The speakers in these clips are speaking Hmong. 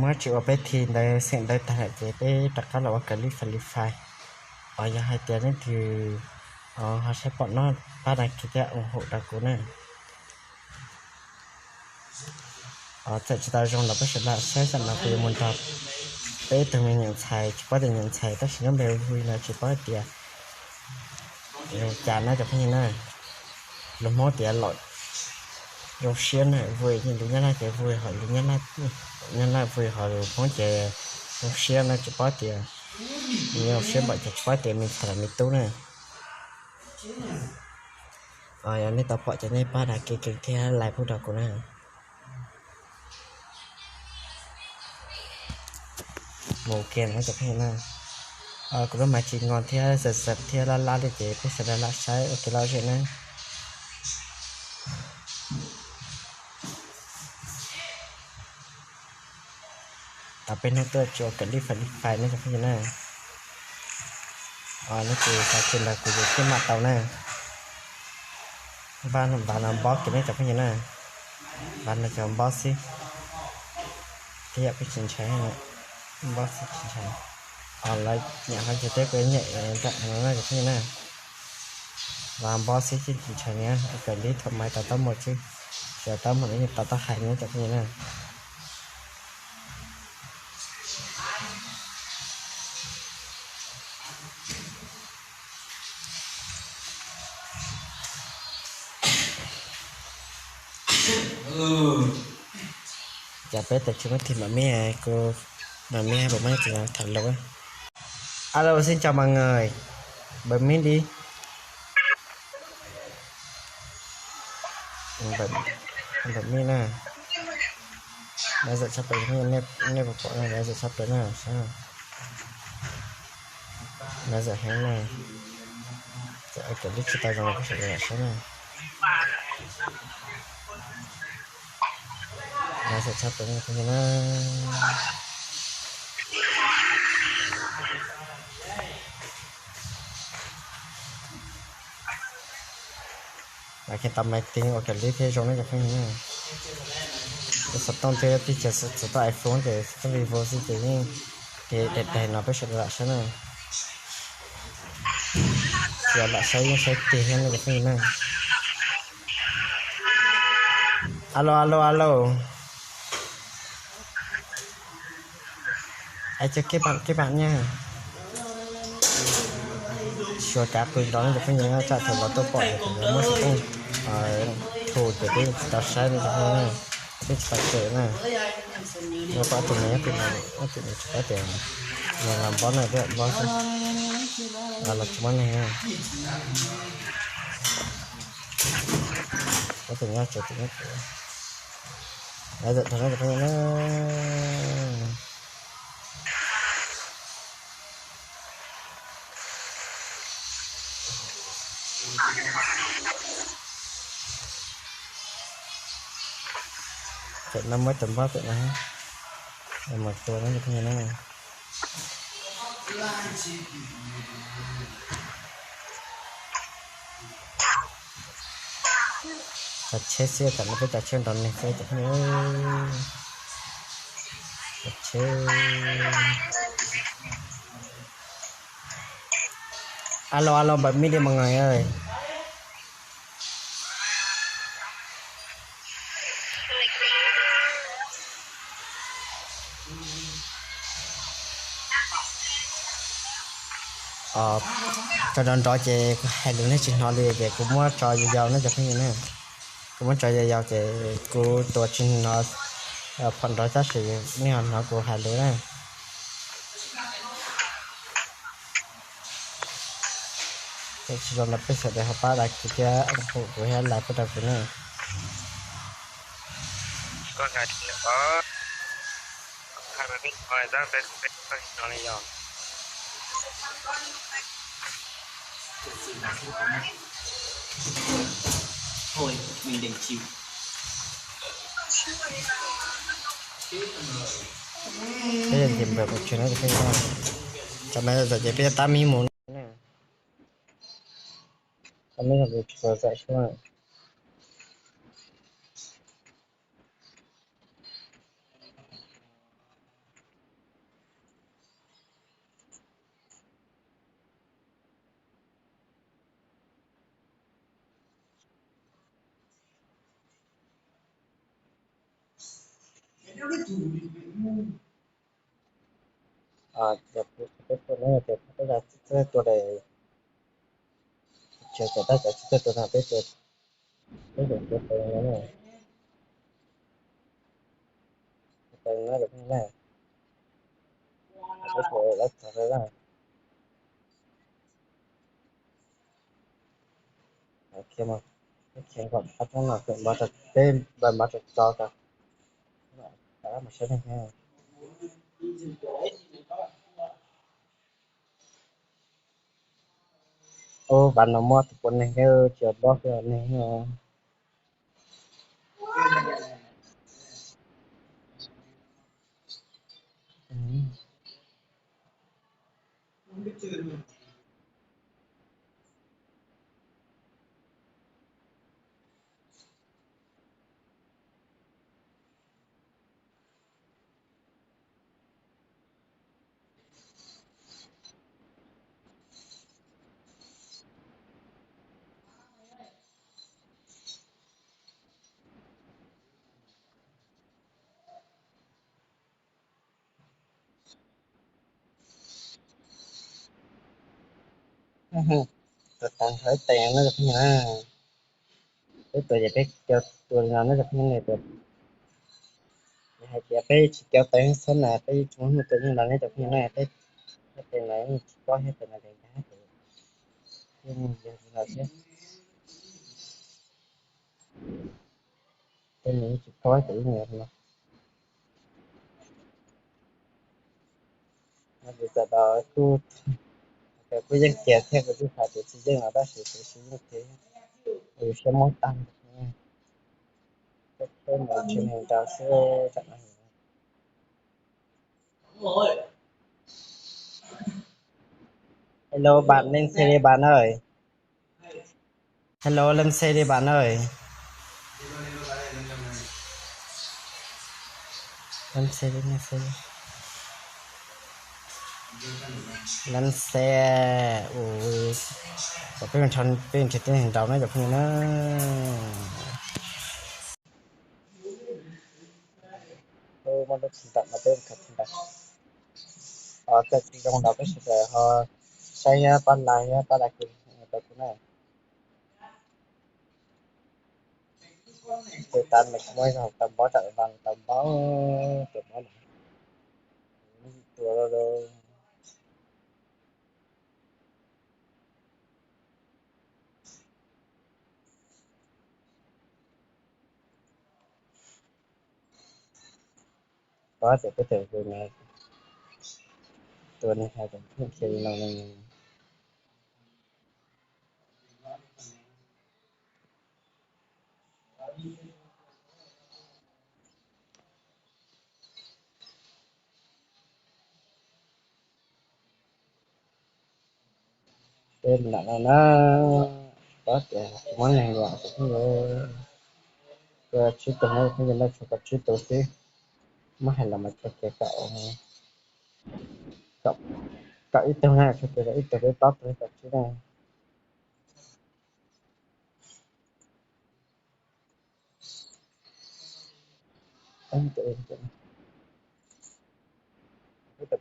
Muab tsis ua peb thi ntawd xeem ntawd tag lawm ces peb rov qab los ua clip Free Fire. Os, yog hais tias leej twg ho saib pom no pab đăng ký thiab ủng hộ rau kuv na. Txawm tsis tau zoo los peb sawv daws saib, tam no kuv yuav mus nrog peb tug me nyuam ntxhais, tsis paub tias nyuam ntxhais tab sis lub npe Vui no tsis paub tias zoo cas na cov phooj ywg na. Lus Hmoob tias los zoo siab na, Vui, lus Nyab Laj ces Vui, ho lus Nyab Laj Vui, ho lus Hmoob ces zoo siab na, tsis paub tias zoo siab npaum cas, tsis paub tias me ntxhais los me tub na. Yog nej tau pom ces nej pab đăng ký kênh thiab like pub rau kuv na. Mus kiag na cov phooj ywg na. Kuv lub mas tsis nco thiab, xav xav thiab laj laj li ces peb sawv daws lam saib ua kev lom zem na. Tam peb hnub tuaj tsis ua clip Free Fire ne cov phooj ywg na. Nej ces xav tsis nrog kuv yuav thiaj mam tau na. Npaj, npaj no npob kiag ne cov phooj ywg na. Npaj no cov npob xwb. Tej yam peb tsis ntshai, npob xwb tsis ntshai. Lawv nyiam qhov ces peb kuj nyiam nram no na cov phooj ywg na. Npaj npob xwb tsis ntshai na, ua clip thaum mas tau tab mus xwb, tsis tau tab mus los yeej tau tab hais ne cov phooj ywg na. Cas peb tau tsis muab thi mam mib, kuv mam mib puas muaj tsis tham lus. Alo, xin chào mọi người. Bật mic đi. Bật mic na. Nov zam tshaj plaws, nej puas pom, nov zam tshaj plaws na, saib. Nov zam heev na. Txawm ua clip tsis tau zoo los peb sawv daws lam saib na. Nov zam tshaj plaws na. Mas kheev tau máy tính ua clip thiaj zoo na cov phooj ywg na. Tus xov tooj twb tib cia xov tooj iPhone ces xov tooj Vivo xwb ces yeej, ces daim daim no peb sawv daws lam saib na. Tsis yog lam saib, yeej saib tiag thiab na cov phooj ywg na. Alo, alo, alo. Ai, cho kết bạn, kết bạn nha. Suav kav qws nrov ne cov phooj ywg, tsam thaum lawv tuaj pom ces lawv muab xov tooj thu ces peb tsis tau saib ne cov phooj ywg, peb tsis tau kawm na. Muab pab tus me, tus me tsis paub tias nws los npob na, npob xwb, los tsis muab neeg. Pab tus nyob tsev, tus nyob tsev. Lawv txawm tau na cov phooj ywg na. Pem no muab cov npob pem no, mus tua na cov phooj ywg na. Tsav tsheb xwb, tam no peb tsav tsheb nrov neeg xwb cov phooj ywg. Tsav tsheb. Alo, alo, bật mic đi mọi người ơi. Tso nrov nrov ces kuv hais lus nej tsis hnov li ces kuv muab tso yau yau na cov phooj ywg na. Kuv muab tso yau yau ces kuv tua tsis hnov phom nrov tab sis nej ho hnov kuv hais lus na. Tsis zoo no peb sawv daws ho pab đăng ký thiab ủng hộ kuv thiab like pub rau kuv na. Peb yog ces npawm mus tsev na cov phooj ywg na. Tam no txawm ces peb tab mib mus na. Tab mib no kuv tsis tau txawm xwb na. Ces peb tua no ces peb tua daim, tsis tau tua no, peb tua, peb tua tus no, tus no na, peb tua lab txog na. Khiav nkaum qab roob no, peb npaj tso tso, mus saib neeg. Ub, npav no muab tus pua neeg thiab, tsis bob thiab neeg. Tus tau ib teev no cov phooj ywg na, peb tua ces peb cov tua li no na cov phooj ywg na, ces hais tias peb tsis cov teev xwb na, peb tsis muaj hnub tua yeej los ne cov phooj ywg na, peb teev no yeej tsis kob thiab, teev no ces nkag thiab, yeej yog li no thiab. Tej nws tsis kob ces yeej yog li no. Kuv txawm los kuj, kuv yeej kiag thiab, kuv twb hais tias tsis yeej los tab sis kuv tsis yeej thiab, kuv siab mob tag. Peb mus tsis neeg rau xwb tam no. Hello bạn, lên xe đi bạn ơi. Hello, lên xe đi bạn ơi. Lên xe đi, lên xe đi. Lên xe. Ui, peb, peb nrhiav tib neeg nraud na cov phooj ywg na. Muaj lub txim ntawm no peb khaws txim ntawm. Txawm tsis zoo los peb sawv daws ho saib thiab pab like thiab pab like rau kuv na. Tes tas mas kuv muab tau npaub, tsam no tau npaub, tus mob no tua lawm. Tab sis peb tseem tus no, tus neeg hais tias pheej khiav li no ne. Peb nram no na, tab sis tsis muaj neeg los kuv pheej, tsib tus no pheej yog nej tshuav kaum tsib tus xwb, muab hais los mas tshuav kiag kaum, kaum ib tug na, tshuav kiag ib tug peb plaub tug kaum tsib na.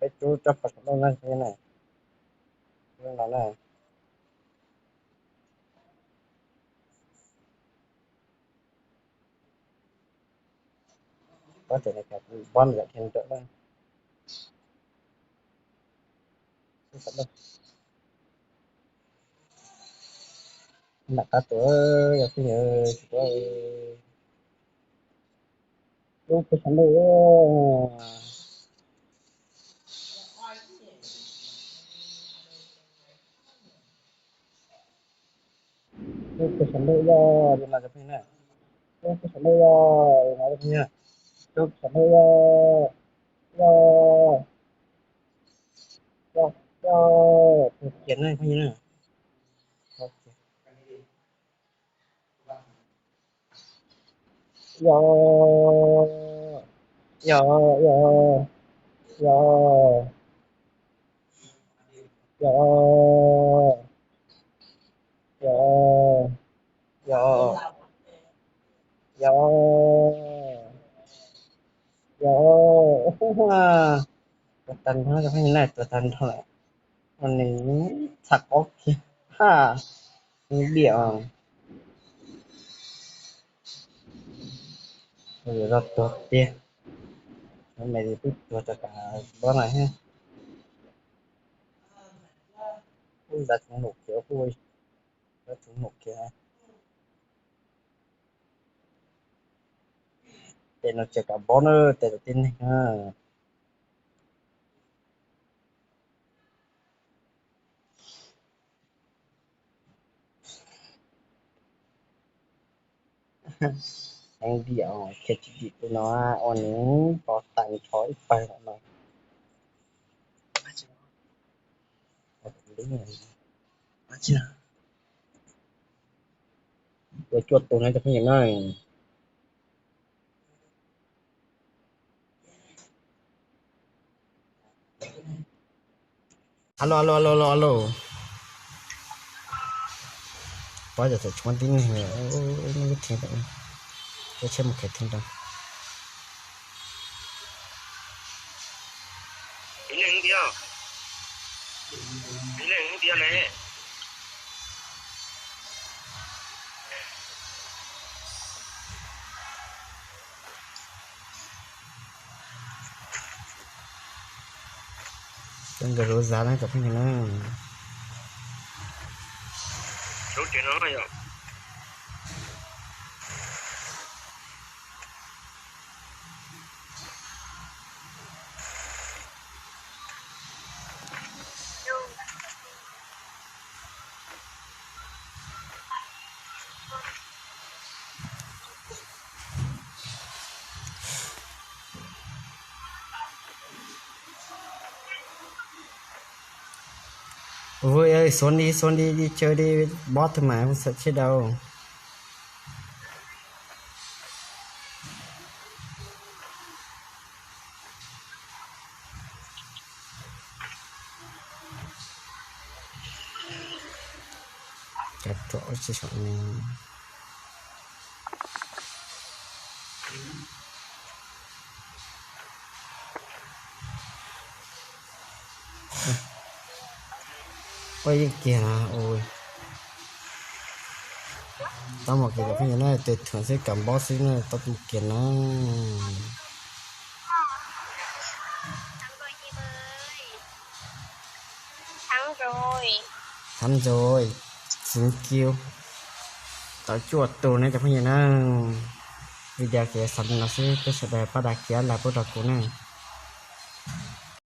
Peb rub rab phom saum ntuj na, no na. Tab sis nws pob nws yam dhia rawm na. Nram qab tus yog phooj ywg tsis paub. Lub pug saum ntuj, lub pug saum ntuj yog li no cov phooj ywg na. Lub pug saum ntuj yog li no cov phooj ywg na. Lub pug saum ntuj yog, yog, yog, yog pug kiag na phooj ywg na. Yog, yog, yog, yog, yog, yog, yog, yog, yog, Ua tag nrho cov phooj ywg na, tua tag nrho lawm. Ua nws txham qob kiag ha, nws diam os. Yuav zog tuag tiag. Lawv me twb tuag rau kav bob no thiab. Ub, zaj tshoob num kiag, ub, zaj tshoob num kiag. Tes no tsis kav bob na, tes rau tib neeg na. Heev diam, khiav tsis dim li no, ua nws pov tag nrho ib pawg no. Ua cuaj tus na cov phooj ywg na. Alo, alo, alo, alo, alo. Pov yog txawm tshuav tib neeg, tsheb mus khev theej rau. Cov nkawd lub zaj na cov phooj ywg na. Vui, xuav li xuav li, chaw li, bob tus mas txhawj tsheb dau. Cov ruam tsis saum ne. Ua yeej kiag na, ua tau mus kiag cov phooj ywg na, tes thuam xwb kam npob xwb na, tau mus kiag na. Thab ntxuav, txiv kiu, tau cuaj tus na cov phooj ywg na. Video ces xaus li no xwb, peb sawv daws pab dag kiv like pub rau kuv na.